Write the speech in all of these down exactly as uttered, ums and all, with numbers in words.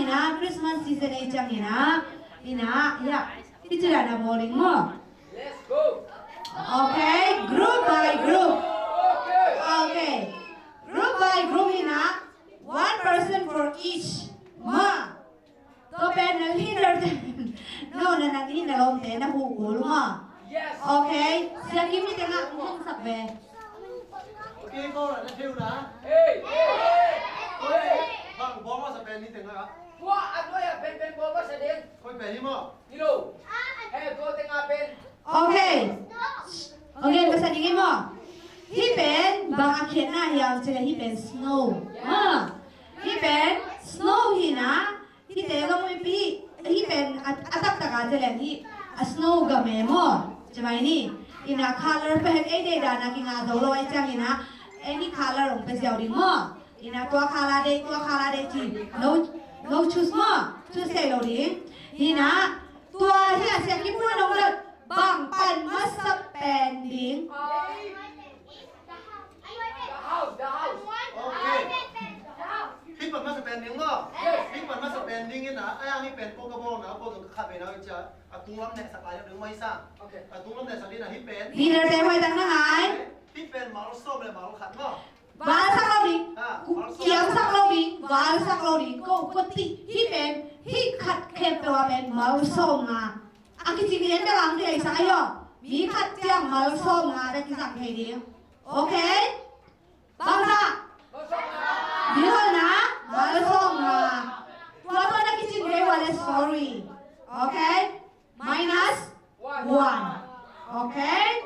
Ina Christmas season ei ciangina, ina, ya, hicila na bowling maw. Okay, group by group. Okay, group by group ina, one person for each. Maw. Tua pen na leader te. No, na na leader om te na hu ul maw. Okay, sia kimi te nga hong sak ve. Okay, ko la na theu na. Hey. Bang bawng masa pen ni te nga. Tua a tua ya pen pen bawng masa ding. Koi pen hi maw. Hi lo. He tua te nga pen. Okay. Okay, masa ding hi maw. Hi pen bang a khiatna hiam cile hi pen snow. Maw. Hi pen snow hi na. Hite zong mipi hi pen a, a taktak a cile hi a snow game maw. Ci mai ni. Ina color pen ei deih dan a kinga zo lo ei ciangina. Any color ong pe ziau ding maw. Ina tua color deih, tua color deih ci. No, no choose maw. Choose thei lo ding. Ina tua hi a sia kipuan ong dot bang pan masa pen ding. Okay. Hi pan masa pen ding maw. Hi pan masa pen ding ina, a yang hi pen ko ka bawl na, ko ka khat ve na cia. A tung lam ne sak lai ding maw hi sa. A tung lam ne sak ding na hi pen. Leader te hoih tak na ngai. Hi pen mal sawm le mal khat maw. Val sak lo ding. Kiam sak lo ding. Val sak lo ding. Ko ko ti hi pen hi khat khempeuh a pen mal sawm nga. A kicing lian bek ang thei sa ayo. Mi khat ciang mal sawm nga bek kisang thei ding. Okay. Bangzah. Biholna mal sawm nga. Tua tua na kicing thei wa le sorry. Okay. Minus one. Okay.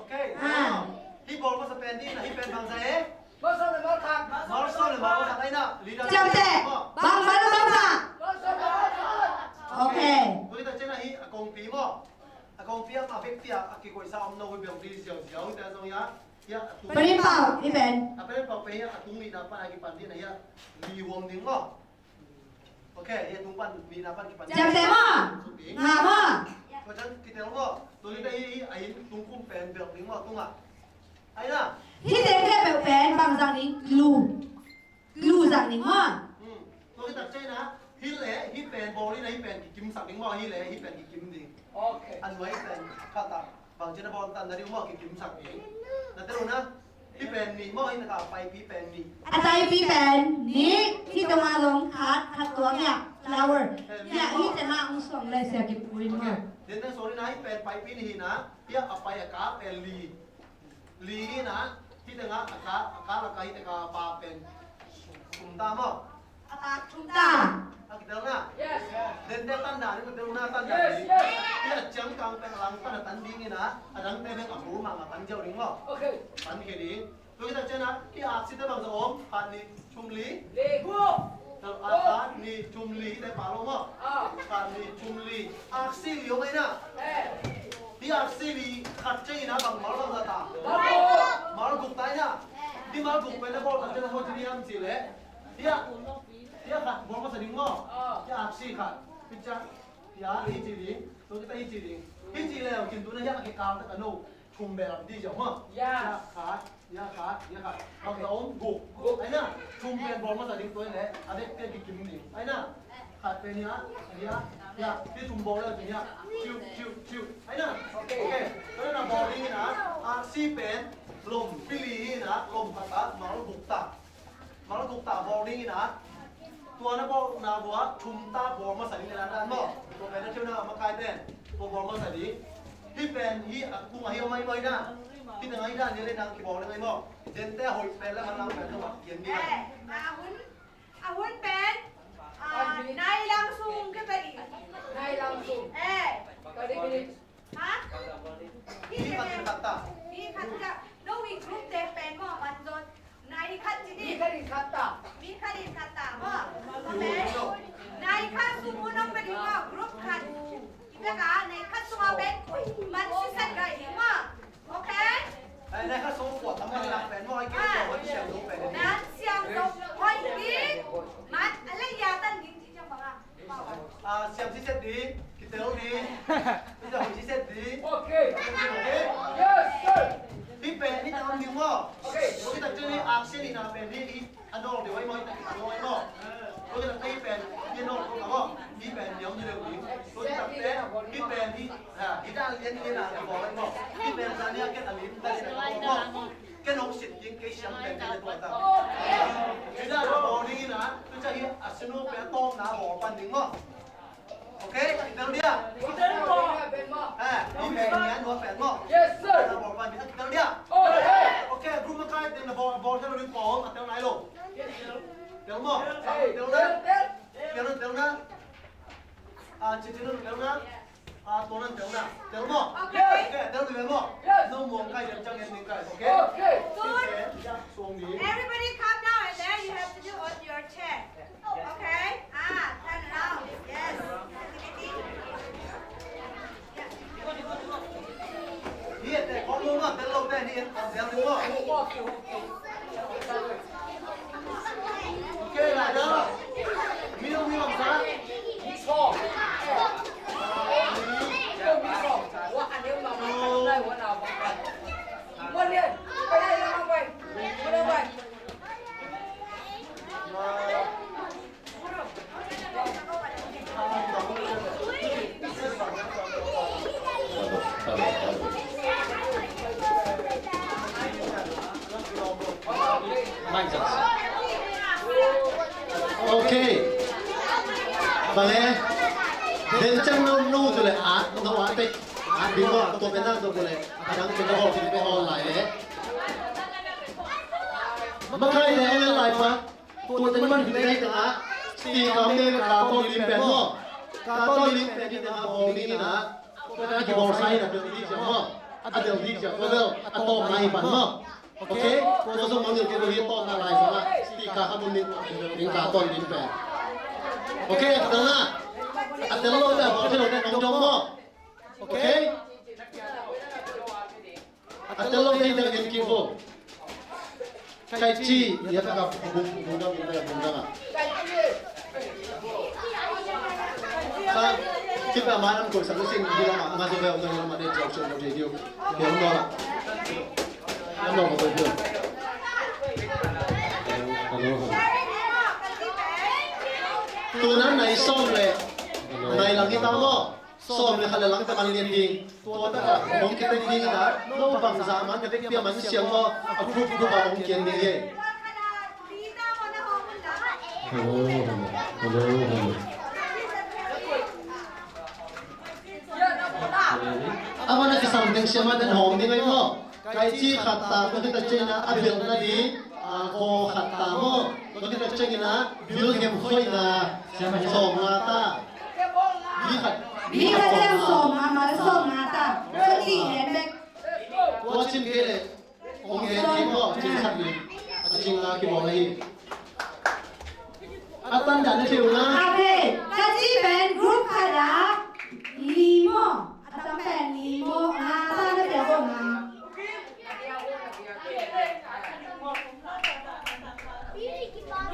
Okay. Hi bawl masa pen ni na hi pen bangzah e. Mal sawm le mal khat. Mal sawm le mal khat ai na. Ciamteh. Bang mal bangzah. Okay. Tua hi tak ciang na hi a kongpi maw. A kongpi a ma bek pia a kikoihsa om no hui bel di ziauziau hi ta zong ya. Ya a tung. Parin pau hi pen. A parin pau pen ya a tung nihna pan a kipan ding na ya. Li huam ding maw. Okay, ya tung pan nihna pan kipan. Ciamteh maw. Nga maw. Tua ciang kitel maw. Tua hi ta hi a hi tung kum pen bel ding maw tung a. Ai na. Hi te ke bel pen bang zang ding lu. Lu zang ding maw. Tua hi tak ciang na hi le hi pen bawl hi na hi pen kikim sak ding maw hi le hi pen kikim ding. Okay. A nuai pen khat a bang ciang na bawl tan na ding maw kikim sak ding. Na te lu na hi pen nih maw hi na ka paipi pen nih. A paipi pen nih hi tong a long khat khat tua ngiah flower. Ngiah hi te na ung suang le sia kipui maw. Okay. Den na sorry na hi pen paipi nih hi na hi a pai a ka pen li. Li hi na, hi tengah a ka, a ka laka hi tengah a pa pen thum ta maw. A pa thum ta. A kitel na. Yes. Dente tan da ni kitel na tan da ni. Yes, yes. Hi a ciang kang pen a lang tan a tan ding hi na, a dang te pen a bul mang a tan ziau ding maw. Okay. Tan khe ding. Tua hi tak ciang na, hi aksi te bang za om, khat ni. Thum li. Li. Khat ni thum li te pa lo maw. Khat ni thum li. Aksi li om ai na. Hi aksi li khat ciang ina bang mal bang za ta. Mal guk ta ina. Hi mal guk pen na bawl khat ciang na ho ci ni am ci le. Hi a. Hi a khat bawl masa ding maw. Hi aksi khat. Hi ciang. Hi a hi ci ding. Tua kita hi ci ding. Hi ci le kin tu na hi a kikal ta ka no. Thum bel lam di ziau maw. Yes. Hi a khat. Hi a khat, hi a khat. Bang za om guk. Guk. Ai na, thum pen bawl masa ding tua hi le, a dek pen kikim ding. Ai na, khat pen hi a, hi a, hi a, hi thum bawl le hi a, ciu, ciu, ciu. Ai na, okay. Tua na bawl ding hi na, aksi pen, lom, pili hi na, lom khat a, mal guk ta. Mal guk ta bawl ding hi na, Tua na bawlna vua thum ta bawl masa ding le dan dan maw. Tua pen na thiuna makai pen tua bawl masa ding. Hi pen hi a kung a hi a mai mai na. Hi teng a hi dan ni le nang kibawl le ngai maw. Dente a hoih pen le man lang pen tua kian ding. Eh, a hun, a hun pen, ah, nai lang sung ke pe ding. Nai lang sung. Eh. Ha? Hi khat hi khat ta. Hi khat hi khat. No, i group te pen maw, man zon. Nai khat ci ni. Mi khat in khat ta. Mi khat in khat ta maw. Amen. Nai khat sung un ong pe ding maw, group khat. I pia ka, nai khat sung a pen, ui, man sisan gai ding maw. Okay? Ai, nai khat sung kua tam man lak pen maw, ai ke siang zo pen. Nan siang zo, hoi ding. Man, a le ya tan ding ci ciang bang a. Ah, siam siset ding, kitel ding, pizza hong siset ding. Okay. Okay? Yes, sir. Hi pen, hi tam ding maw. Okay. Ko kita cun hi action hi na pen hi, hi a nol ding wai maw, hi ta kita nol wai maw. Ko kita tei pen, hi a nol Judah lian lian a bawl maw. Hih pen zan nia ken a lim ta lian a bawl maw. Ken hong sit ding kei siam pen kei le tua ta. Judah a bawl ding in a, tu ciang hi a sinu pen a tawpna a bawl pan ding maw. Okay, a kitel dia. Eh, hih pen nia nua pen maw. Yes, sir. A bawl pan ding a kitel dia. Okay. Okay, group makai ten a bawl, bawl tel ding pawm a tel nai lo. Tel maw. Tel na. Tel na, tel na. Ah, ci ci na tel na. Ah, tua nan tel na. Tel maw? Okay. Okay, tel na maw? Yes. No muang kai, tel ciang en ning kai, okay? Okay. Good. Suang di. Everybody come down and then you have to do on your chair. Okay? Ah, turn around. Yes. Activity. Yeah. Hi e te, kong lo maw, tel lo te, hi e, tel lo maw. Okay, lai da. Mi lo mi bang sa. Mi sawm. Mi sawm. Wa an yau ma ma kan lai wa na wa. Wan lian. Pai lai la ma pai. Wan lian pai. Ok. Vale. Den cang no no tu le a no a te a ding wa to pe na to le a dang pe no ho pe ho lai le. Makai le le lai pa. Tua teng man hi teng teng ah speaker om ding, ka tawn lim pen maw? Ka tawn lim pen hi teng ah bawl ding in ah, tua teng ah kibawl sa in a del ding ciang maw? A del ding ciang tua bel a tawpna hi pan maw? Ok? Tua zong mangngilh kei lo hi, tawpna lai zong ah speaker khat om ding, tua teng ka tawn lim pen. Ok, a kitel na? A tel lo teng a bawl thei lo teng hong dong maw? Ok? A tel lo teng teng en kik vo. Kai ci, ya ka ka bung, bung dang, bung dang, bung dang a. Sa, kita ma nam ko sa ko sing di la ma, ma so ba, ma so ba, ma de jao so de jao. Dia ma la. Nam lo ko jao. Hello, hello. Tu nan nai sawm le. Hello. Nai lang kita mo. Sawm le khat le lang ta man lian ding. Tua taka hong kiteng ding ta. No bangza man ka vekpi a man siang maw, a group group a hong kian ding hi. Hello, hello. Hello, hello. A man a kisam ding siam a den hawm ding ai maw. Kai ci khat ta, tua khit tak ciangin a belhna ding, a, kaw khat ta maw. Tua khit tak ciangin a bilhem khoihna sawm nga ta. Mi khat. Mi khat ciang sawm nga, ma sawm nga ta. Tua ci hen bek. Tua cin kei leh. Ong en kei maw, cin khat ni. A cin nga kibawl ahi. A tan dan na thei uh na. Amen. Ka ci pen group khat ah li maw. A tam pen li maw. Nga ta na pia ko nga.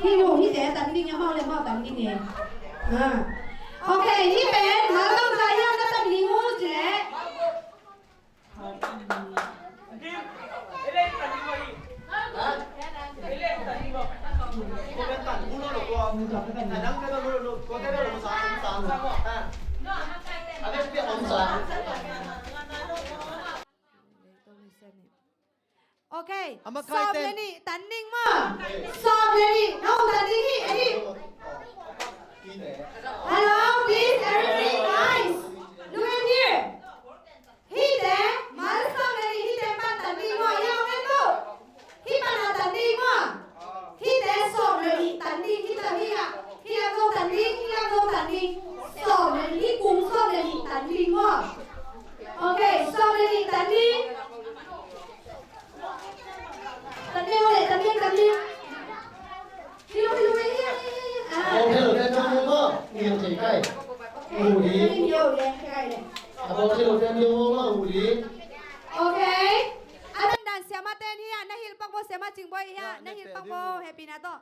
Hi lo, hi te tan ding ya maw le maw tan ding e. Ha. Ok, hi pen, ma bang sa ya na tan ding uh ci le. Ok. Sawm le nih tan ding maw. Sawm le nih, no tan ding hi, hi. Hello, please, everybody, guys. Look at here. Hihte, mal sawm le nih hihte pan tan ding maw, hih hong en maw. Hih pan a tan ding maw. Hihte sawm le nih tan ding, hih tan hih a, hih a zong tan ding, hih a zong tan ding. Sawm le nih, hih kung sawm le nih tan ding maw. Ok, sawm le nih tan ding. Tan ding, ok, tan ding, tan ding. Hi lo, hi lo, hi lo, hi lo, hi lo. Ah. Ok, lo, tan ding maw. Ngian thei kai. Uri. Ngian thei kai le. A bawl thei lo te an ding maw, maw, uli. Ok. A dandan siama ten hi a, na hilh pak bo, siama Cing Bawi hi a, na hilh pak bo, happy na tawh.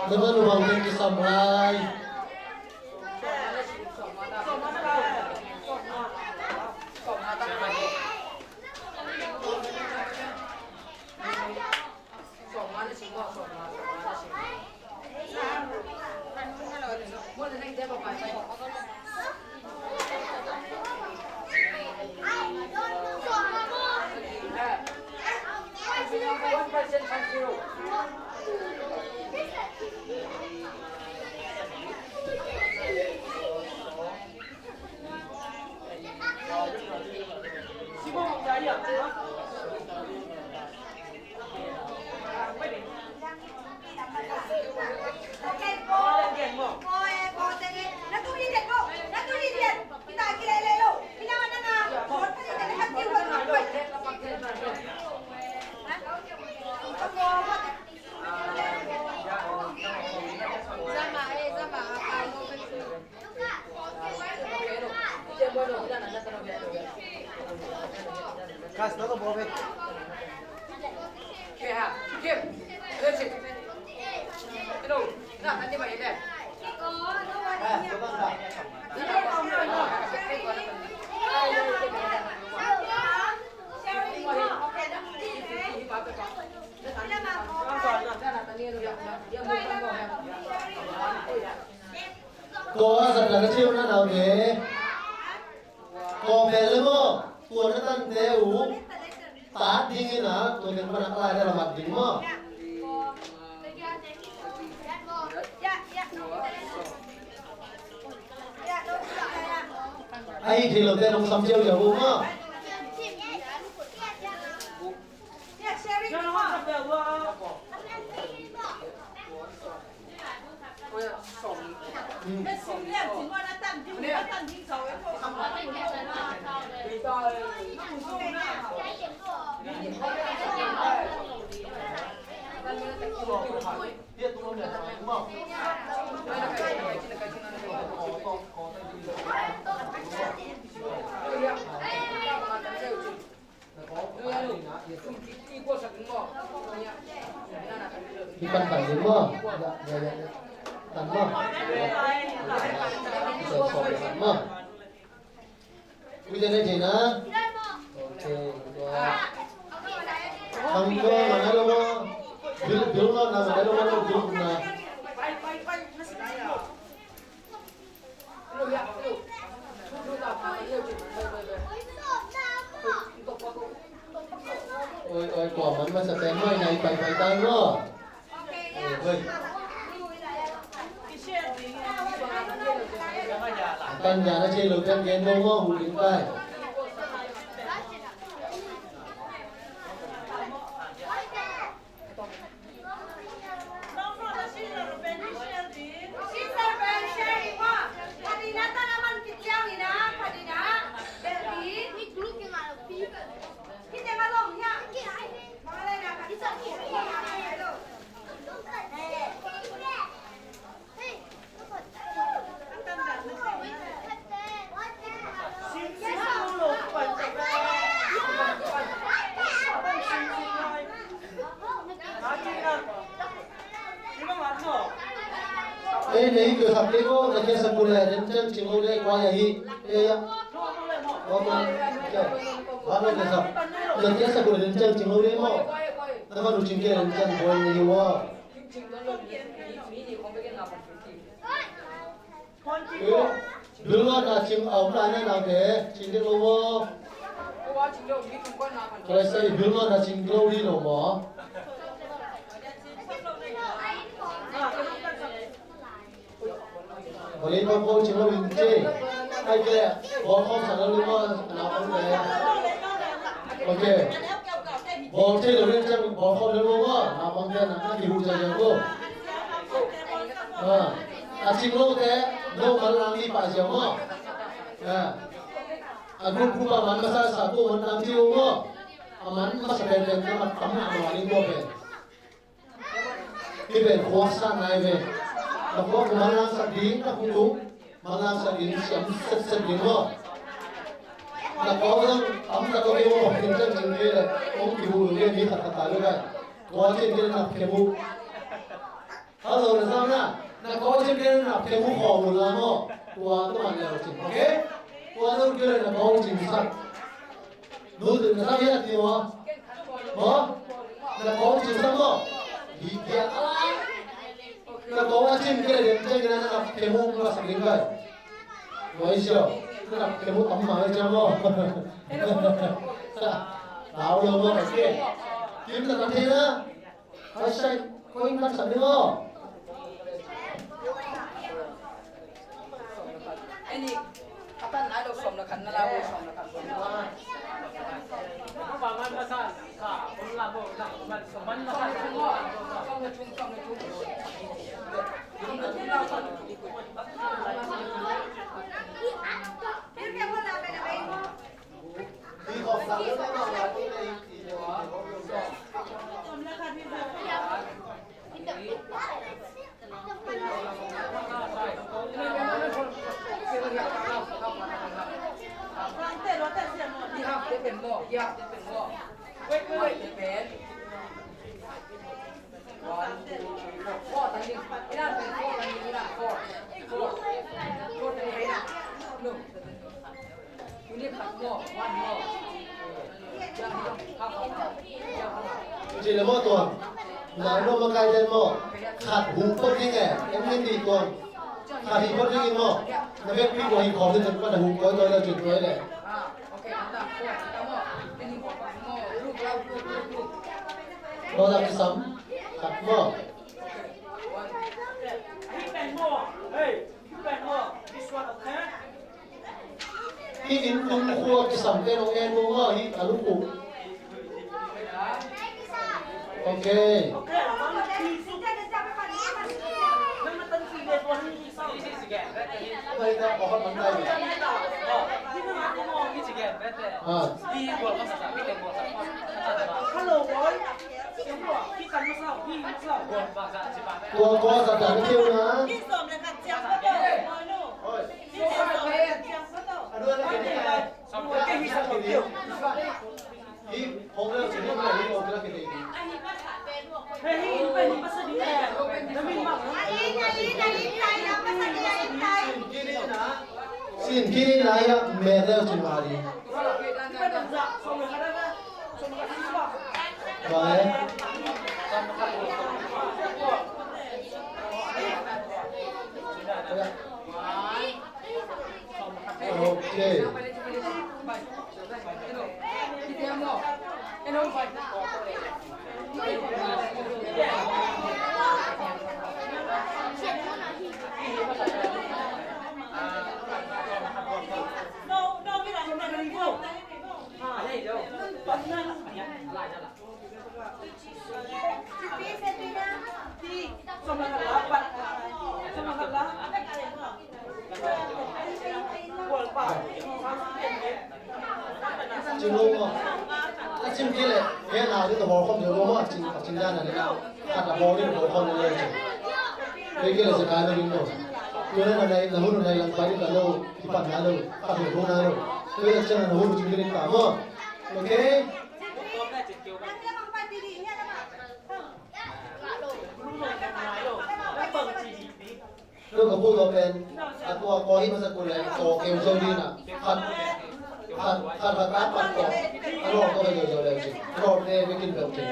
Tua mah nu bang teng kisam lai. Ko a zat na ka ciu na nau te. Ko pe le mo. Ko na tan te u. Ta ding ina. Ko te ko na ka lai da la mat ding mo. Ai thei lo te nong sam ciau ciau mo. Hi pan pan ding maw? Ya, ya, ya, ya. Tan maw? Sawm, sawm, tan maw? Ui, te ne thei na? Ok, tua. Thang tua, mana lo maw? Bil, bil maw, na, mana lo maw, bil na. Oi, oi, kua man masa pen mai nai pai pai tan maw. Oi, oi. Tan ja na cei lo tan gen lo maw, hu ding pai. Ei, nei kio sak kei ko, na kia sak kule, ren cang cing lo le, kua ya hi. Ei ya. Kua ko, kua ko kia sak. Na kia sak kule, ren cang cing lo le mo. Na fa lu cing ke, ren cang boy ni wa. Bilma na cing a om lai na nang te cing dek lo maw? Kalaisa i bilma na cing lo hi lo maw? Bali pa ko cing lo in ce. Ai ke, bawlkhawm sa lo ni maw, na om te. Ok. Bawl thei lo nen ciang bawl khawm lel lo maw? Naupangte na, na kihuh ciang ciang lo. A, a cing lote no manlang ding pah ciang maw? A, a group group a man masa sa ko manlang ci lo maw? A man masa penpen na mat tam na ma ding ko pen. Hih pen khuak sa nai ve. Na khuak manlang sak ding, na khuak manlang sak ding, siam setset ding maw? Na khuak zong tam tak lo ding maw? Hong kibu lo ding, mi khat khat ta lo ding. Khuak cin ding na khe bu. Ha, Lo na zang na, na kawng cin kei na na phe mu khawng mu la maw. Tua tua man leu cin, okay? Tua lo kei na kawng cin sak. Nu tu na zang ya ti maw. Maw? Na kawng cin sak maw. Hi kia. Na kawng a cin kei na dem cin kei na na phe mu la sak ding kai. Maw i sio. Na phe mu tam ma i sio maw. Tau lo maw, okay. Kim na tam thei na. Hoi sai, ko in kan sa ding aw. Eni, a tan a lo sawm le khat na la, sawm le khat. Ci le maw tua. Nai no makai den maw. Khat hu phot ding e. Em ni ti tua. Khat hi phot ding in maw. Na bek pi tua hi khawm ni tua na hu koi tua na cin tua le. Tua na kisam. Khat maw. Hih inn tung khua kisam te nong en maw, hih a lukuk. Ok. Ah. Tua kua sa tan keu na. Sin kini na ya me leu cin mari. Bye. Ok. Cin lo maw? A cin kei leh, he na ding na bawl khawm ding lo maw? A cin, a cin dan a ding a. Khat a bawl ding bawl khawm ding lo cin. Kei kei leh sia kai lo ding lo. Tua leh na nai, na hun na nai lang pai ding ka lo, kipan na lo, khat lo na lo. Tua leh cin na hun cin ding ka maw. Ok? Tua ka pu tua pen a tua kua hi masa kul le tua keu zo ding a khat khat khat khat a pat tua a lawr tua keu zo le cin a lawr te bekin beu cin.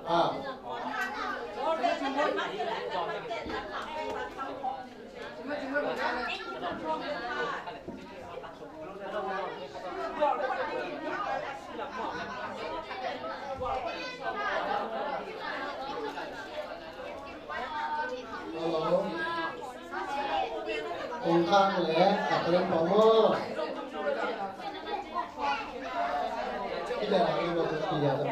Ah. Hello. Kong khang le khat len pom mo. Kita nak ni mo tu dia tu.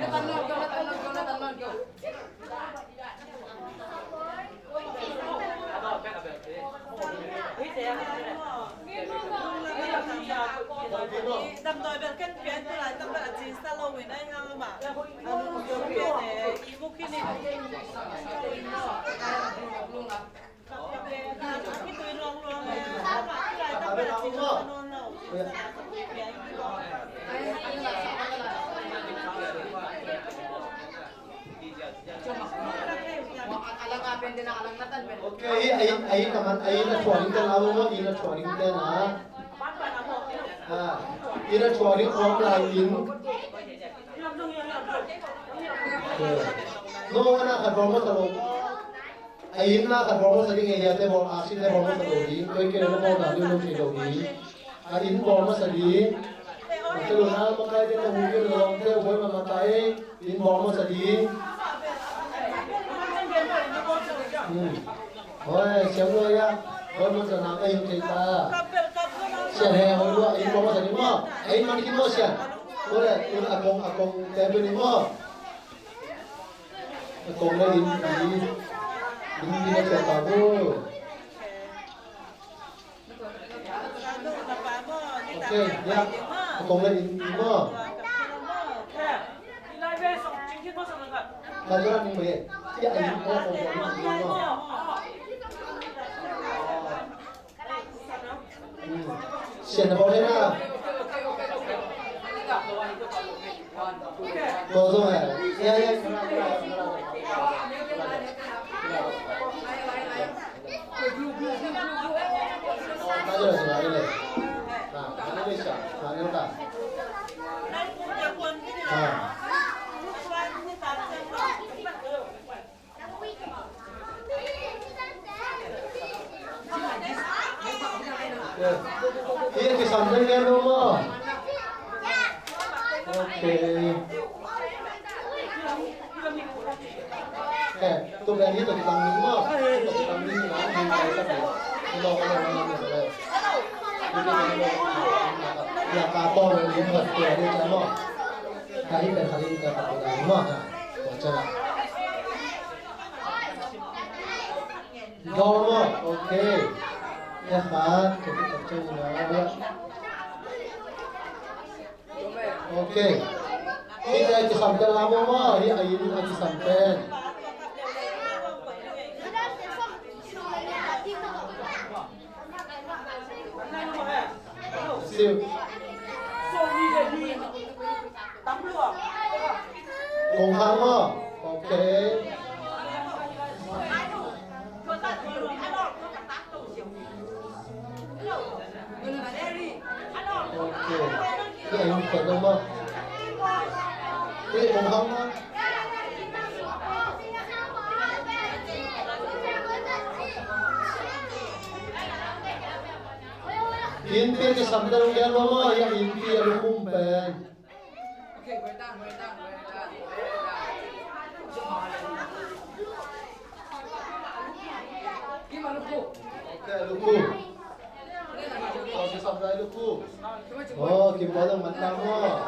Damdawi bel ken pian tu lai tam bel a cin sa lo win ai hang ma. A lung pian e i mu kini. Ok, a inn, a inn a man, a inn a thuah ding te na, a inn a thuah ding te na. A, inn a thuah ding khawm lai in. Ok. No, a na khat bawl masa lo. A inn na khat bawl masa ding, a inn te bawl, a inn te bawl masa lo ding. Koi kei na bawl na ding lo thei lo ding. A inn bawl masa ding. Ka lu na makai te na hu kei lo te bawl ma makai. Inn bawl masa ding. Hmm. Hoi, siam lo ya. Bawl masa na ka inn thei ta. Sian he hoi lo, inn bawl masa ding maw. A inn man khin maw sian. Ko le, inn a kong, a kong te pe ni maw. A kong le inn pi. Inn pi na tua ta bu. Ok, ya. A kong le inn pi maw. Ka jalan ni maw. Ya, inn ko kong le inn pi maw. Sian na bawl thei na. Bawl zong he. Ya, ya. Hih a kisam pen gen lo maw? Ok. Eh, tua pen hih tawh kitang ding maw? Hih tawh kitang ding maw? Hih tawh kitang ding maw? Ya ka tawh lo ding maw? Tua ding maw? Ka hih pen ka ding ka tawh ding maw? Tua ciang a. Gawl maw? Ok. Ya khat, ka kikhat ciang ina. Ok. Hih a kisam pen la maw maw? Hih a inn a kisam pen. Siu. Kong Khang maw? Ok. Ok. Hih a inn khat lo maw? Hih Kong Khang maw? Innpi a kisam pen hong gen lo maw, hih a innpi a lukhum pen. Ok, a lukhum. A kisam lai lukhum. Oh, kim pa dong man ta maw.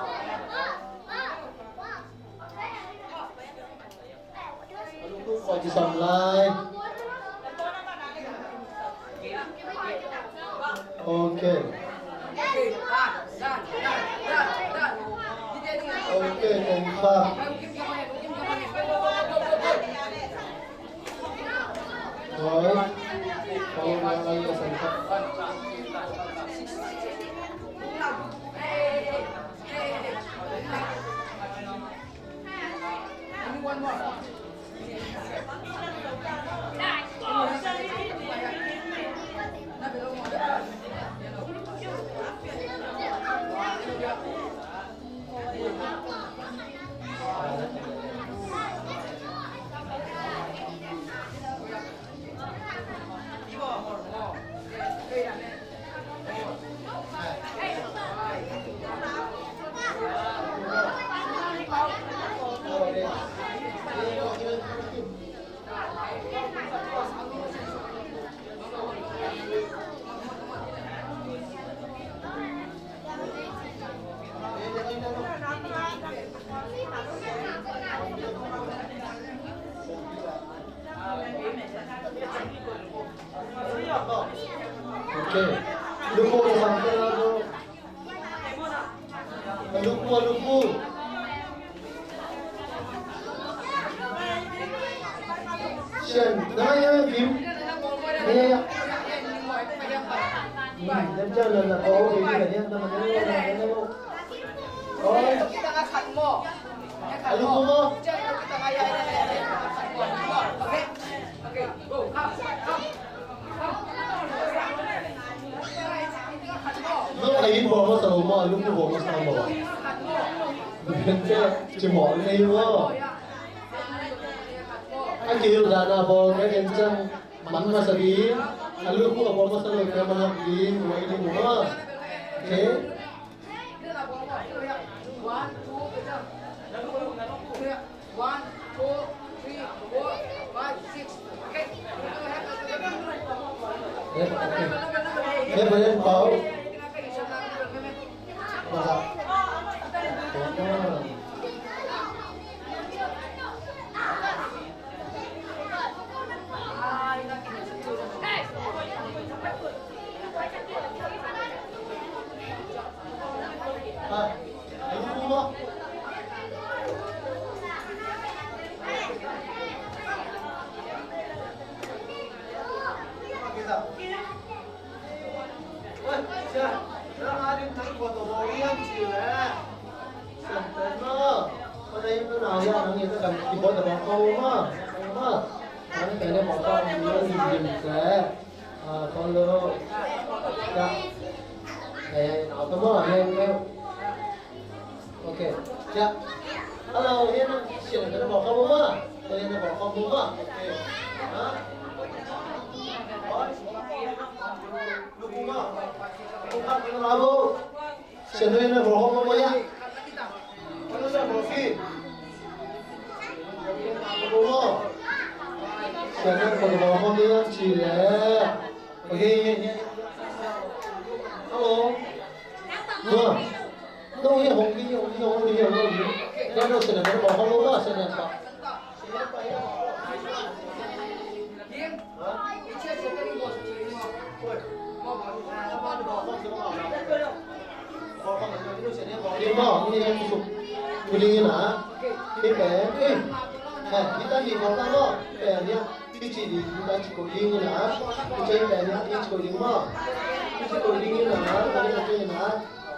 A lukhum kua kisam lai. Ok. Ok, Kong Khang. Oi. Kong Khang lai a san khat. Ok. Lukhum a kisam pen la maw. A lukhum, a lukhum. Sian, na ya kim. Na ya. Hmm, dem jao na na ko, kim na ya na ma na ya na ya na. Oi. A lukhum maw. A lukhum maw. Ok. Inn bawl masa lo maw, a lukhu bawl masa lo maw? Ci mawh lei maw? A kihilh dan a bawl ka gen ciang man masa ding, a lukhu a bawl masa lo ka man ding, maw, i ding maw? Okay. One, two, three, four, five, six. Okay. Hep, hep, hep, hep, Pau. Masa. Ok. Cia. Hello, hian sian kan bawl khawm maw? Hian kan bawl khawm maw? Ok. Ha? Oi. Lu bu maw? Bu khat kan la bu. Sian hian kan bawl khawm maw ya? Kan sian bawl fi. Bu maw? Sian kan bawl khawm maw ya ci le. Ok. Hello. Maw. No, hi hong hi, hong hi, hong hi, hong hi. Yan no sene, no, hong lo, no sene pa. Ni mo, ni mo, ni mo. Ni mo. Ni mo. Ni mo. Ni mo. Ni mo. Ni mo. Ni mo. Ni ci ding, hita ci koih ding ina. Hita ci koih ding ina. Hita ci koih ding ina. Hita ci koih ding ina. Hita ci koih ding ina.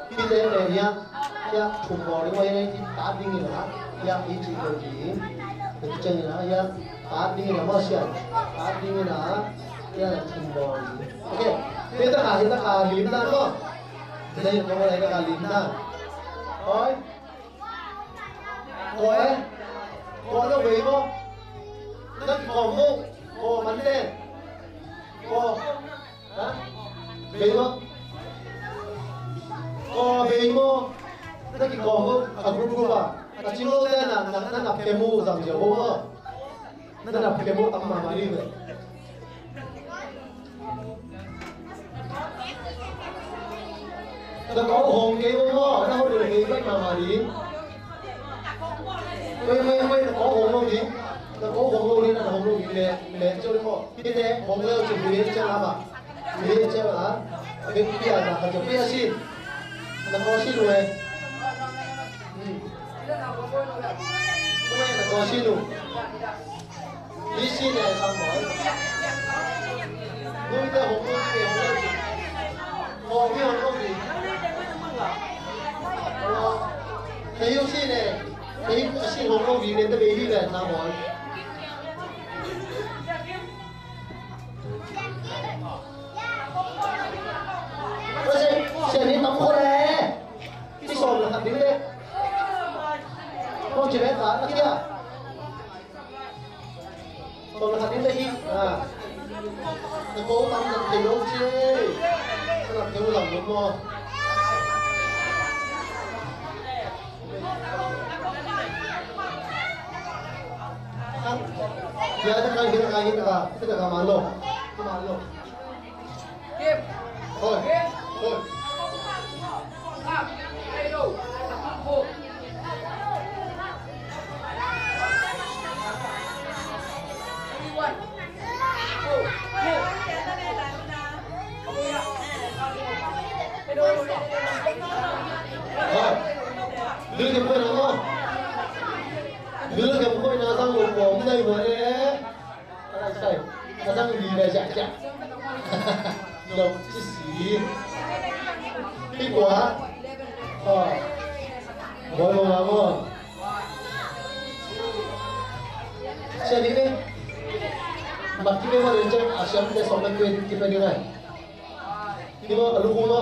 Hita ci koih ding ina. Hita thum bawl ding ina. Hita ding ina. Hita ci koih ding. Hita ci koih ding ina. Hita ding ina. Maw sian. Hita ding ina. Hita thum bawl ding. Ok. Hita ka, hita ka lim na maw. Hita ka lim na. Oi. Ko e, ko lo vei mo. Na ki ko mo, ko man ne. Ko, ha? Vei mo. Ko vei mo. Na ki ko mo, a group group a. A cing lo te na, na, na, na pemu zang zia bo mo. Na na pia bo tam mama ding ve. Na ko hong kei bo mo, na hong kei bai mama ding. Koi, koi, koi, na ko hong lo ding. Na ko hong lo ding, na hong lo ding le, le, cho ding mo. Pi te, hong lo, cho pi te, cho la ba. Pi te, cho la. Pi te, pia na, cho pia sin. Na ko sin lo e. Hmm. Koi, na ko sin lo. Hi si ne sang mo. Lui te hong lui te hong lui. Hong hi hong lui. Te hi si ne. Te hi si hong lui ne te baby le sang mo. Ôi, sian hi tam khua le. Hi sawm le khat ding le. Hong ci le khat na kia. Tawm khat in te hi. Ah. Na ko tam tak thei lo ci. Ka lam thei lo lam lo maw. Ya, ta kai hin, kai hin ka. Ta ka ma lo. Ma lo. Thôi, thôi. Thôi. Đừng có quên nó. Đừng có quên nó, tao ngủ của ông đây mà nè. Ka lai sai. Ka zang li lai zia zia. Lo ci si. Pi kua. Oi. Boi mo ma mo. Sia ni ni. Mat ki pe mo le zia a siam te song le kue ki pe ni lai. Ni mo a lu ku mo.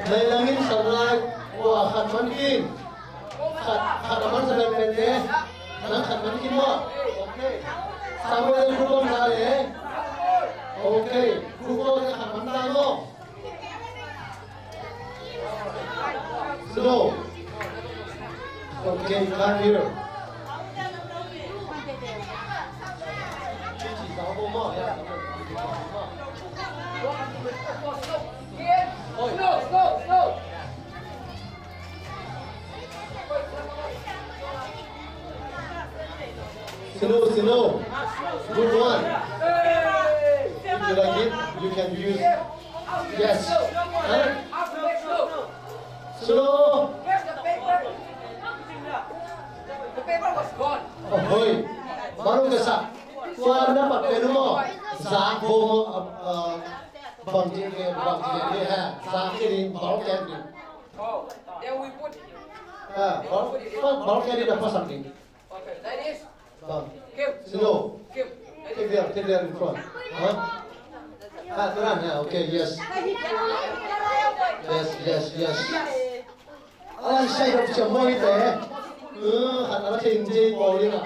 Nai langin sang lai, kua khat man kin. Khat, khat a man sa pen pen de. Nang khat man kin maw. Okay. Sang lai khu bang sa le. Okay. Khu bang sa khat man sa maw. Slow. Okay, come here. Slow, slow. Good one. If you like it, you can use. Yes. Huh? Slow. Oh, hoi. Baru kesak. Tuan dapat penuh mo. Zak bomo, uh, uh, bang jin ke, bang jin ke, ha. Zak ini baru kayak ni. Ha, baru, baru kayak ni dapat something. Bang. Slow. Keep there, keep there in front. Huh? Ah, turun, yeah, okay, yes. Yes, yes, yes. Alah, saya dah macam mana itu, eh? Eh, kata lah kenji, boleh lah.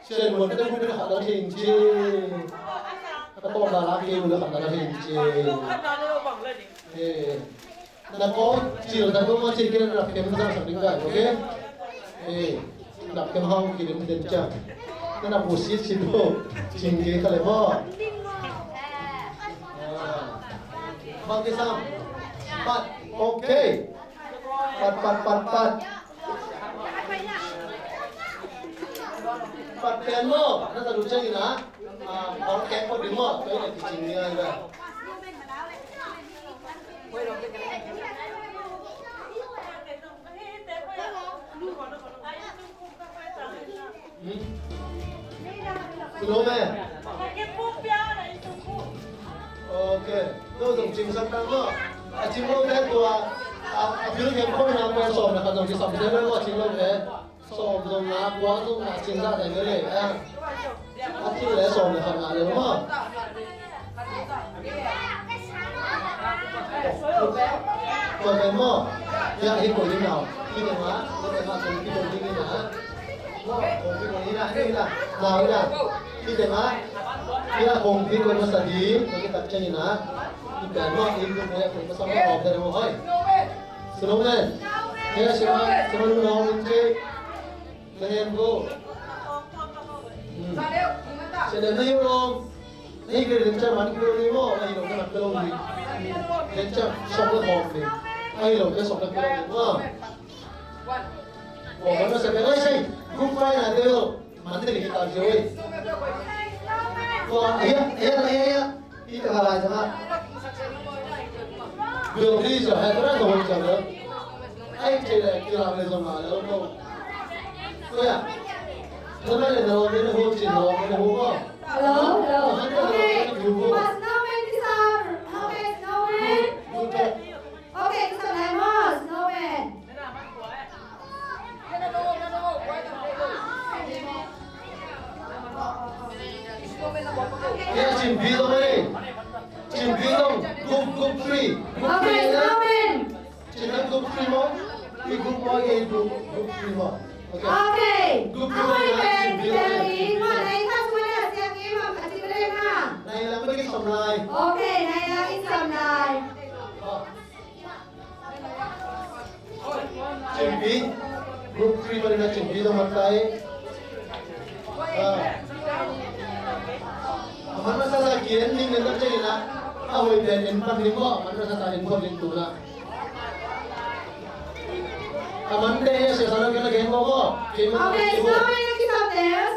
Saya buat kita bukan kata kenji. Kata orang lagi udah kata kenji. Eh. Na kawng cil, na kawng cil kei na na pem zang sak ding gai, okay? Eh, na pem hau ki dem den ciang. Na na bu sit sit bo, cing kei ka le bo. Ah. Bang kei sam. Pat, okay. Pat, pat, pat, pat. Pat pen mo, na ta du ciang ina. Ah, bang kei ko ding mo, ko ina ki cing ni ai ba. Hmm? Slow man. Okay. No, zong cing sak tang no. A cing lo te tua. A, a bil khen ko na ko sawm na ka zong ci sam te lo ko cing lo te. Sawm zong nga, kua zong nga, cin za dai lele, eh. A cin le sawm le khat nga le maw. Kua le maw. Ya, hi ko ding nau. Hi ko ma, hi ko ma, kong hi ko ding hi na. Kong hi ko hi na, hi na. Nau hi na. Hi ko ma. Ya, kong hi ko ma sa di. Kong hi tak cen hi na. Hi ko ma, hi ko ma, kong ma sa ma, kong hi ko ma, hoi. Snowman. Kaya siya, siya man nung nung kay Layan ko. Hmm. Siya na yung nung. Hey, kaya rin siya man kilo ni mo. Ay, yung naman kilo ni. Rin siya, siya ko ko ni. Ay, yung siya ko kilo ni mo. Oh, ano sa kaya siya? Group five na tayo. Mante ni kita siya, eh. Oh, iya, iya, iya, iya. Ita ka lai zama. Bill di zama, hai kara zama zama. Ai ce da kira mai zama da ko. Ko ya. Zama da zama ne ho ce zama ne ho ko. Hello, hello. Zama da zama ne ho ko. Okay. Mas no man this hour. Okay, no man. Good job. Okay, so lemon, no man. Kaya cin bi dong eh. Cin bi dong. Group, group three. Group three na. Cin na group three mo. Hi group mo, hi group, group three mo. Okay. Group three mo. Cin bi dong eh. Nai lang bagi samlai. Okay, nai lang in samlai. Cin bi, group three mari na cin bi dong matai. Ah. Aman masa sa kien ning na cin na. Awoi ben en pan ning mo, aman masa sa en pan ning tu na. Aman de ya se sa na kena gen mo mo. Okay, snowman, kita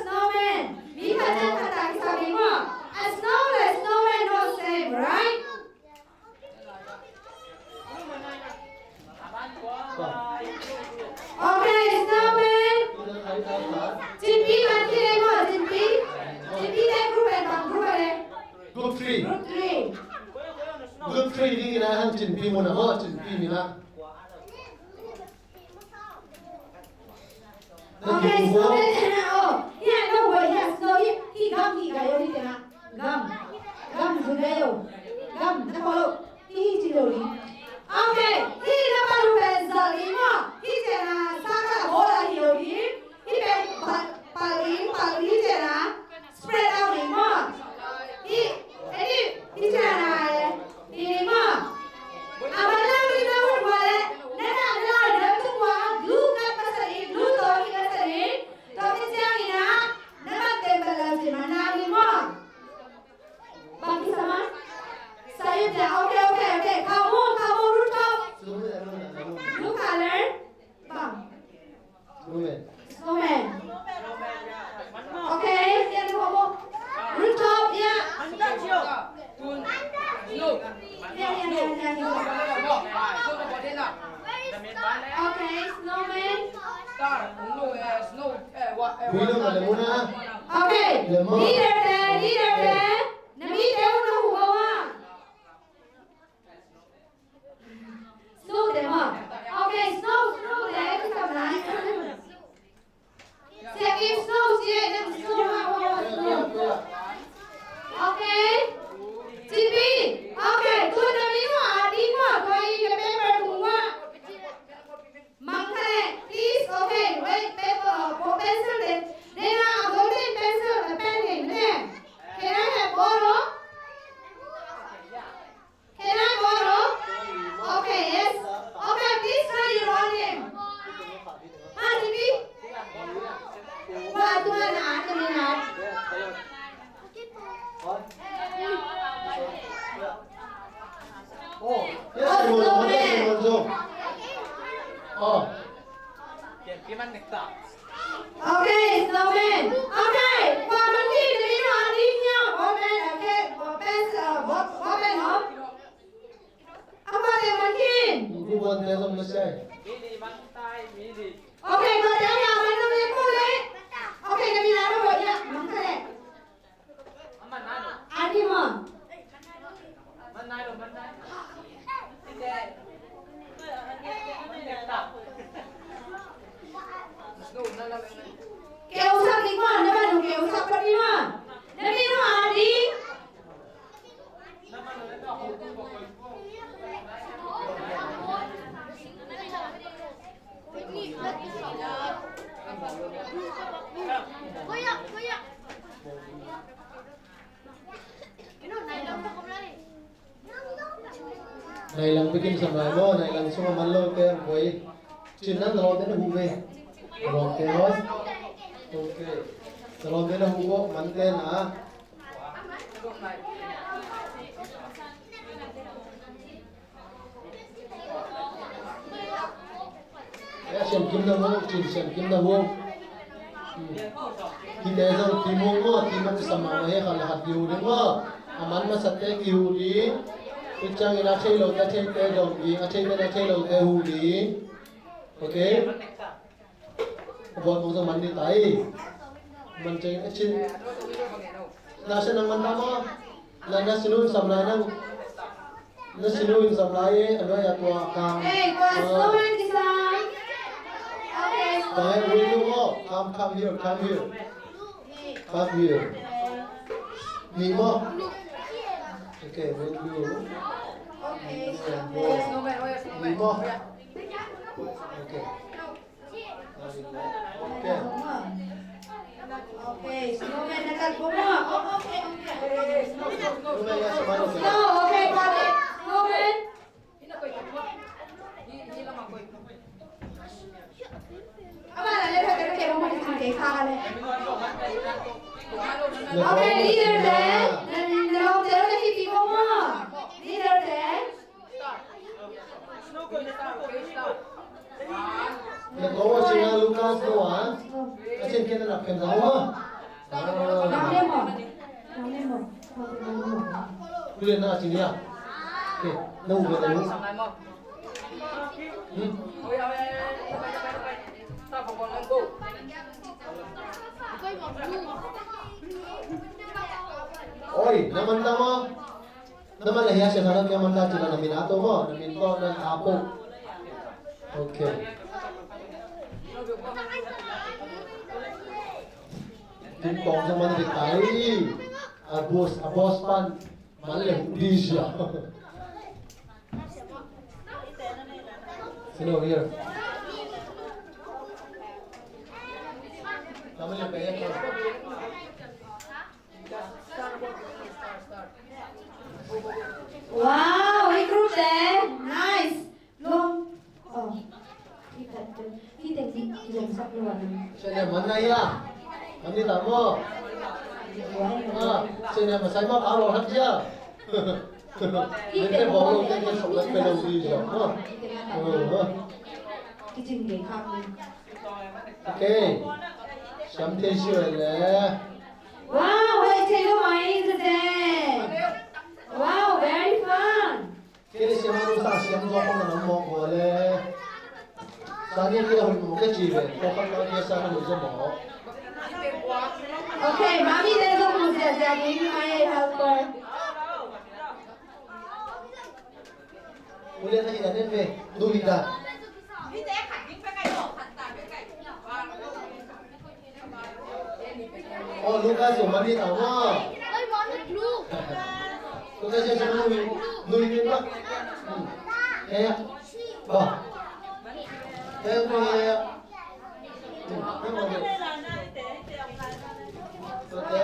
snowman. Kita kita kita mo. A snowman, snowman no same, right? Okay, snowman. Cin bi man kine mo, cin bi. Cin bi te group and bang group are. Group three. Group three. Group three ni ina han cin bi mo na mo, cin bi ni na. Okay, so then, oh, yeah, no way, yes, no, he, he gum, he got everything, huh? Gum. Gum, Judayo. Gum, na follow. He, he, Chidori. Okay, he, Bui lo ma le muna. Okay. Le mo. Leader te, leader te. Na mite uh na hu uh a. Snow te maw. Okay, Snow, Snow te kisam lai. Sia Kim, Snow, sia Kim, Snow, Snow. Okay. Cipi. Okay, tu na mi nu a ding maw, tua i le paper tung maw. Mangkale, please, okay, wait, paper, uh, pencil te. Then, uh, golden pencil, uh, pen, pen. Can I have borrow? Can I borrow? Okay, yes. Okay, please write your own name. Ha, Jimmy? Wa, tu na, tu na. Oh, yes, oh, Simon, Simon, Simon. Oh. Okay, snowman. Okay, for monkey, the middle one in here. Open, okay, open, uh, op-, open, oh. Apa the monkey? Who want to tell them to say? Okay, go down now. Mana yang boleh? Okay, the middle one, yeah, monkey. Adi maw. Keu sak ding maw, na manu keu sak pa ding maw. Na minu adi. Nai lang bikin sam lai maw, nai lang sung a man lo te ang koi. Cin nang na lawmte na hu ve. Na lawmte maw. Ok. Na lawmte na hu maw, man te na. Siam kim na mu, cin siam kim na mu. Kite zong kim mu maw, kim mu sa mah mah hi, khat le khat kihu ding maw. A man masate kihu ding. Tua ciangin a thei lote a theite dong ding, a theite a thei lote hu ding. Ok. A buat mong zong man ding ta hi. Man ceng a cin. Na se nang man ta maw? Na, na sinu in sam lai nang. Na sinu in sam lai e, a nuai a tua kang. Hey, tua snowman kisam. Okay. Bang e, will you go? Come, come here, come here. Come here. Ni maw? Okay, will you? Okay. Ni maw? Okay. Okay. Okay, snowman na kat boma. Oh, okay, okay. Snowman na sa mano. Snow, okay, pare. Snowman. Aba na le, okay, okay, okay. Okay, leader te. Na, na, na, leader te. Leader te. Na ko a cing a Lucas ko a. A cing kena nak kena a. Kuliah na cing ya. Oke, na udah dulu. Hmm. Oi, na man ta maw? Na man la hia sia na, na man ta cina na min a to maw, na min to na a po. Ok. Ping pong sa man di tai. A boss, a boss pan man le hu di sia. Sino here? Na man le pe ya. Wow, hi group te. Nice. Long. Oh. Hi tat tu. Hi teng hi, hi long sak luan. Sene man na ya. Man ni ta mo. Ah, sene ma sai ma ka lo hat ya. Hi teng bong lo te ke sok la pe lo di ya. Ah. Hi teng na ta. Oh, ah. Ki jing ke kham ni. Okay. Siam thei si ve le. Wow, hei thei lo mai ze ze. Wow, very fun. Kei le siam lo sa siam zo ko na mo ko le. Sani kia hoi mu ka ci ve. Ko ka ka kia sa na hoi zo mo. Okay, mami te zo mu sia sia ni mai helper. Ule na hi na nen ve. Du hi da. Oh, Lucas, oh, mami tahu. Lucas, ya, siapa lui? Lui ni, Pak. Hmm. Eh, ya. Bah. Eh, apa ya? Hmm. Apa ya? Oke.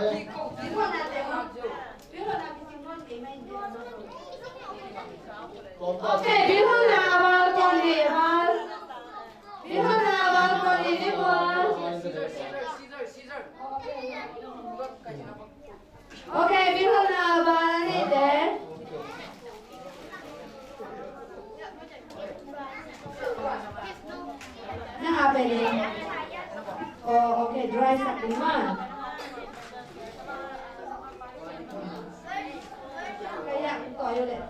Kompak. Oke, Bilhona, Amal, Pon, Amal. Bilhona, Amal, Pon, Amal. Okay, Bilhona, Amal, Anite. Nang a pen in. Oh, okay, dry sak ding maw. Kaya, toilet.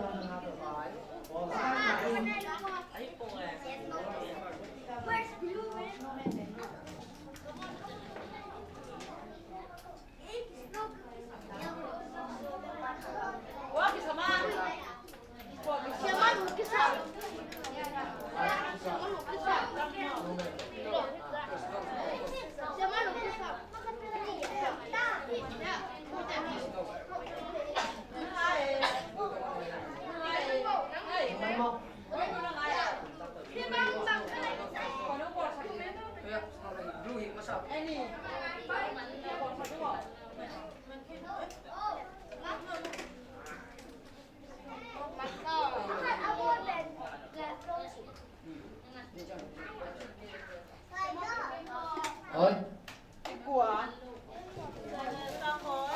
Oi.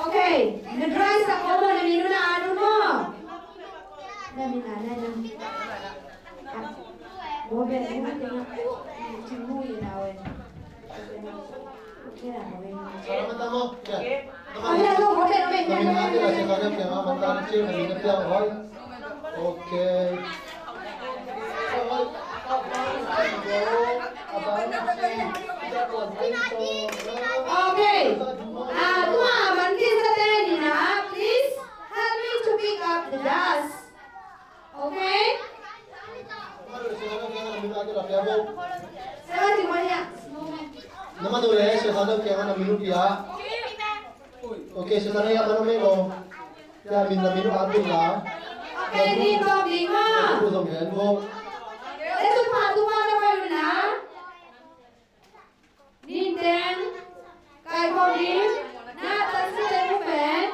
Okay, na dry sak ko maw, na minute na anu maw. Na minute na, na. Bo ben, bo ben, na. Cing mu ina wen. Okay, na, bo ben. Okay, na, bo ben, bo ben. Okay. Okay. Ah, tua man kisa te ni na, please help me to pick up the dust. Okay? Nama tu le, saya kata kaya mana minute ya. Okay, sekarang ya mana melo. Ya, min na min a bul la. Okay, ni to ding maw. Ku zong hen bo. Lesu pha tu ma na bai na. Nin teng. Kai ko ni. Na tan sa te ku pen.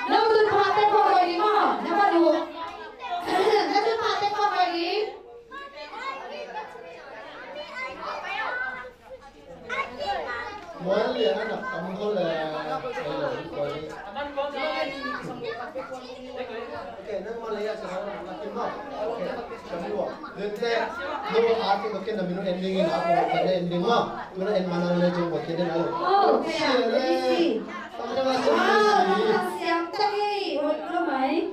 Na tu pha te ko ni maw. Na ba du. Na tu pha te ko ni. Mual le anak kamu ko le. Okay, nang Malaya sa anak kamu. Okay, kamu. Dente, no, aku makin na minu ending in aku makin ending ma. Minu end mana le jeng makin na lo. Oh, okay. Terima kasih. Wow, siap tadi. What am I?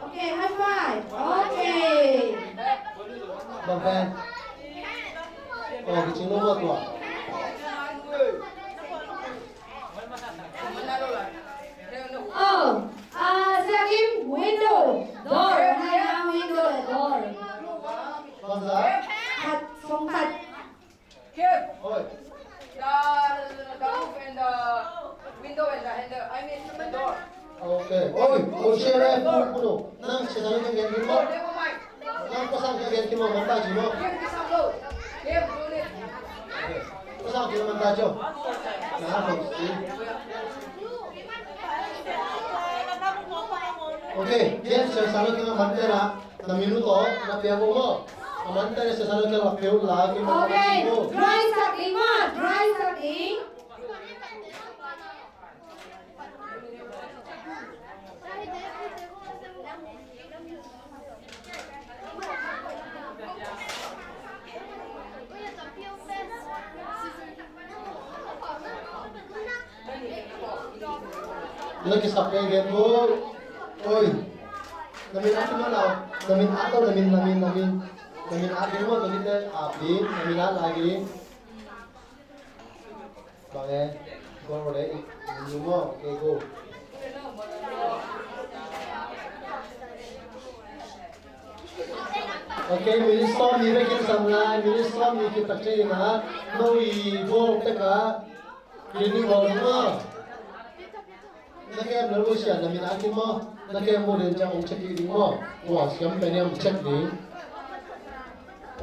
Okay, high five. Okay. Bang Pen. Oh, kicing lo buat lo. Oh, ah, Siakim, window, door, high down window, door. Bang Sa? Kat, song kat. Kim. Oi. The, the, the, the roof and the window and the handle. I mean the door. Okay. Oi, oi, share, eh, pun, pun, oh. Nang, share, nang, nang, nang, nang. Oh, never mind. Nang, pasang, nang, nang, nang, nang, nang, nang. Kim, kisam lo. Kim, do it. Okay. Pasang, kim, nang, nang, nang. Nah, okay. Okay, James, share, share, nang, nang, nang, nang. Na minu to, na pia ko mo. Aman ta ne sa sa lo ke la pia la ke mo. Okay, dry sak ding maw, dry sak ding. Lagi sampai dia tu. Oi. Na min at ding maw, na min at lo, na min, na min, na min. Na min at ding maw, tua ding te, at ding, na min at lai ding. Bang e, goal le, i, i, maw, okay, go. Okay, minute sawm ni bekin sam lai, minute sawm ni khit tak ciangin ah, no i goal tek ah, cleaning ball ding maw. Na kem na lu sia, na min at ding maw. Na kem mu den ciang ong check ding maw. Kua siam pen hiam check ding.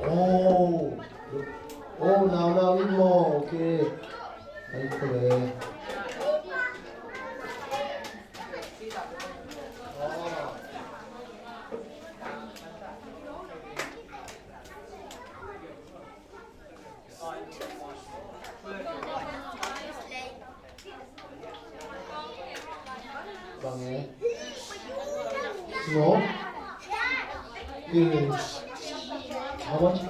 Oh. Oh, nau nau in maw. Okay. Ai, kule. Bang e. No? Here. How much?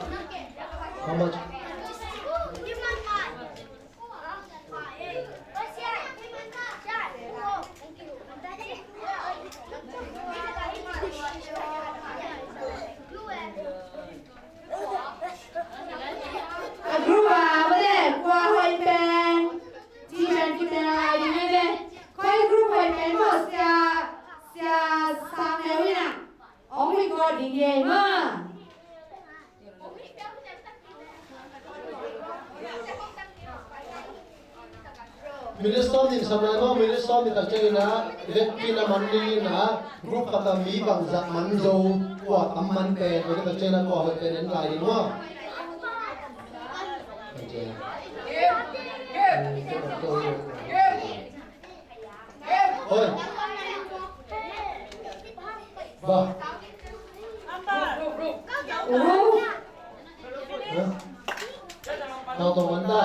How much? A group a, bang e, kua hoih pen. Ci pen, ci pen a lai ding e ve. Koi group hoih pen maw, sia, sia Sang Neu in a. Ong record ding e maw. Minute sawm nih sam lai maw, minute sawm nih tak ciangin ah, vetkhin a man ding in ah, group khat ah mi bangzah man zo, kua tam man pen, tua tak ciangin ah kua hoih pen en lai ding maw. Oi. Ba. Hah? Nau tawh man ta.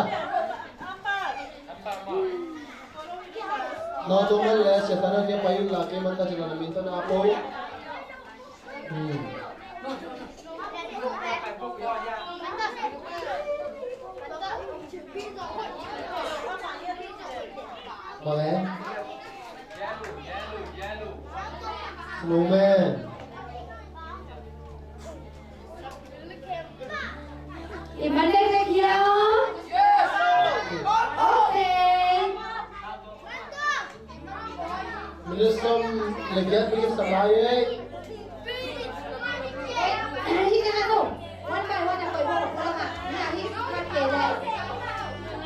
Nau tawh man le, Satan a kia pai in la, kei man ta ci la na min ta na po. Hmm. Mawle. Snowman. I man dek dek hia? Okay. Minute sawm le giat minute sawm lai ei. Hih ka na no. One by one na koih bo, ko la ma. Na hih ka ke lai.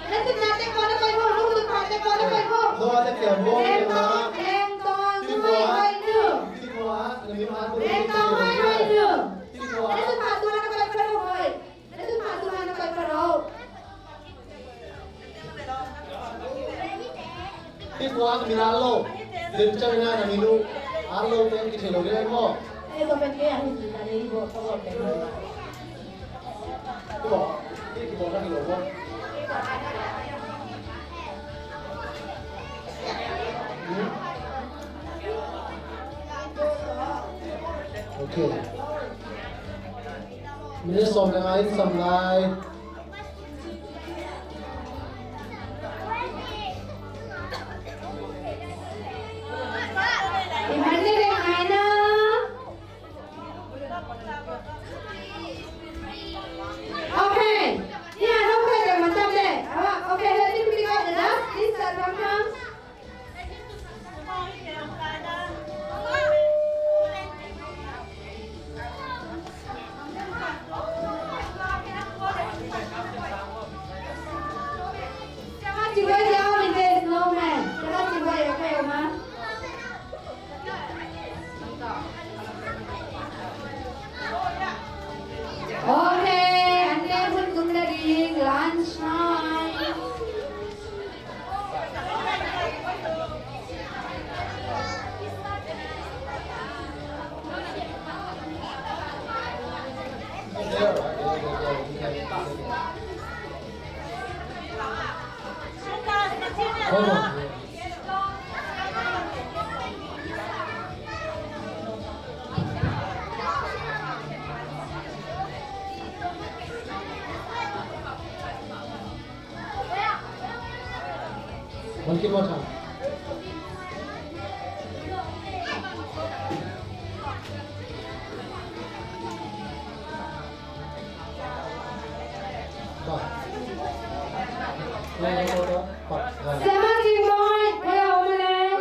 Na tun na te ko na koih bo, na tun na te ko na koih bo. No, na te ko bo. Leng ton, leng ton, hih ko. Hih ko, na mi ma ko. Leng ton, hih ko. Hih ko. Na tun na tu na koih bo, hoi. Hih tua ka min a lo. Den ciang na na min uh a lo te kithei lo ding maw. Okay. Minute sawm le nga in sam lai. I man ni le ngai na. Okay. Yeah, no problem. Matam le. Ah, okay, let me pick up the dust. Please, sir, come, come. Okay, and then we're gonna do lunch time. One kid more time. Sematic boy, boy, a om a leh.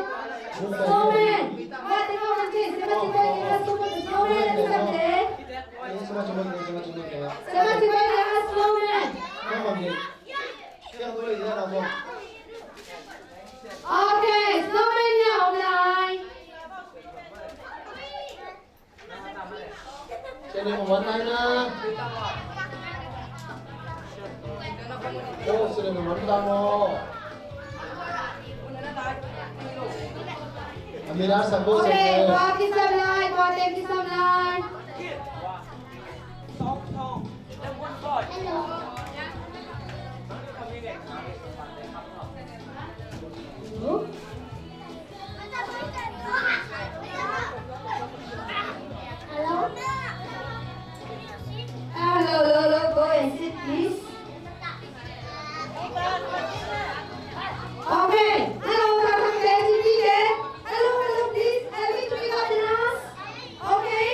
Snowman. Mate ko kan ke, sematic boy, kina snowman, snowman, a ti kan ke. Sematic boy, kina snowman. Okay, snowman ni a om lai. Sene mo man na na. Oh, sene mo man na mo. Amira sa ko. Okay, sene. Kua kisam lai, kua te kisam lai. Hello. Hello, hello, hello, go and sit, please. Okay. Hello, hello, hello, please. Help me to pick up the nurse. Okay.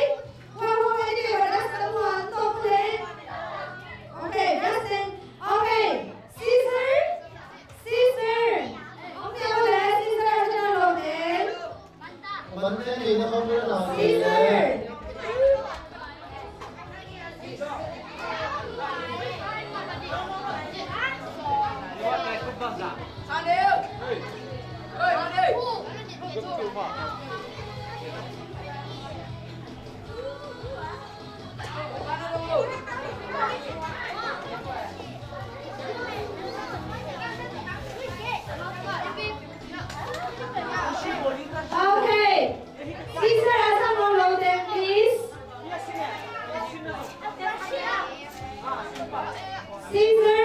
Okay, just sing. Okay, sister, sister. Okay, sister. Sister. Okay. Sister, ask some more loud there, please. Sister.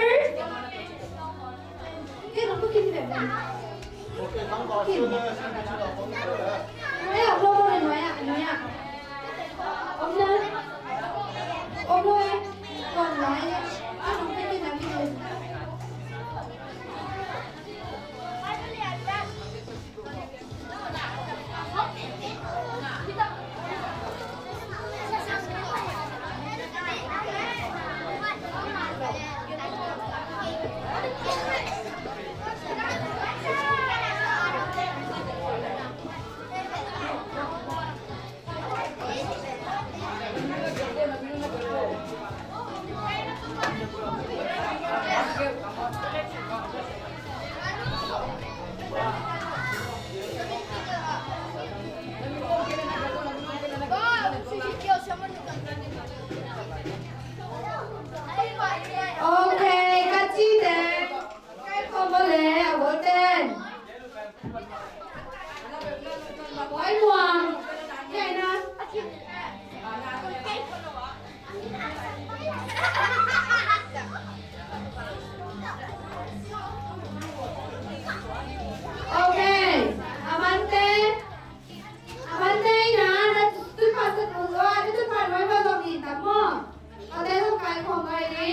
Okay, ka ci teng. Kai khawm aw le, a bawlten. Oi, muang. Kai na. Okay. A mante. A mante ina, na tun pastor ko, a tun pastor ko ni tam maw. A te zong kai khawm ngai ni.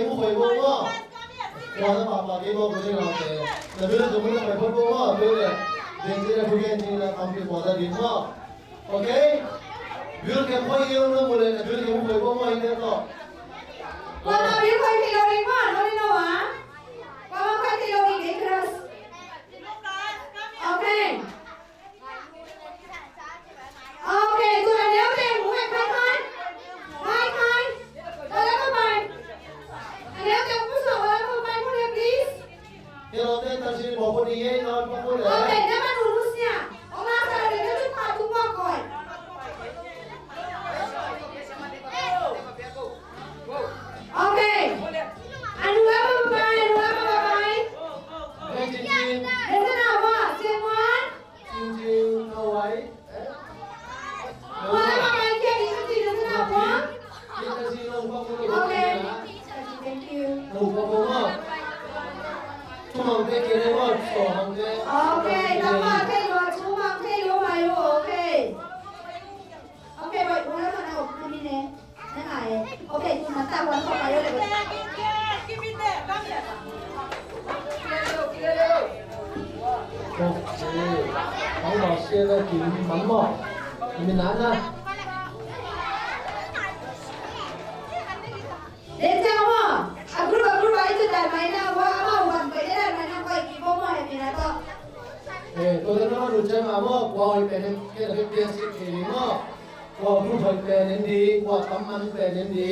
kei mu khoi bo maw. Kua na papa kei bo ko jeng lau te. Na bil kei mu na khoi bo maw. Bil le. Ding jing le bu gen jing le kam kei kua na ding maw. Okay? Bil kei khoi yeu na mu le na bil kei mu khoi bo maw in te to. Kua na bil khoi kei lo ding maw. No ni no ah. Kua na khoi kei lo ding ding kras. Okay. Okay, tun a neu teng mu e, khai khai. Khai khai. Wala ka pai. A neu teng mu so, wala ka pai mu le, please. Hello, teng ta si mo ko ni ye, no, mo ko le. Okay, neu ka nu mu sia. O ma sa le, neu tu pa tu mo koi. Okay. Anu apa babai, anu apa babai. Hey, Chin Chin. Listen up, what? Same one? Chin Chin, no way. Anu apa babai, kia di Chin Chin, listen up, what? Kita si long pa ko. Okay. Thank you. Long pa ko ma. Tumang te kere ma, so hang te. Okay, tama. Ok. Hong lo sia na kim man maw. Min na na. Dek ciang maw. A group a group a i cu dan mai na wa ama wan pai dan mai na koi ki bo maw he mi na to. Eh, to dan maw nu ciang maw. Kua hoi pen hem ke la pia si ke ni maw. Kua group hoi pen hem di, kua tam man pen hem di.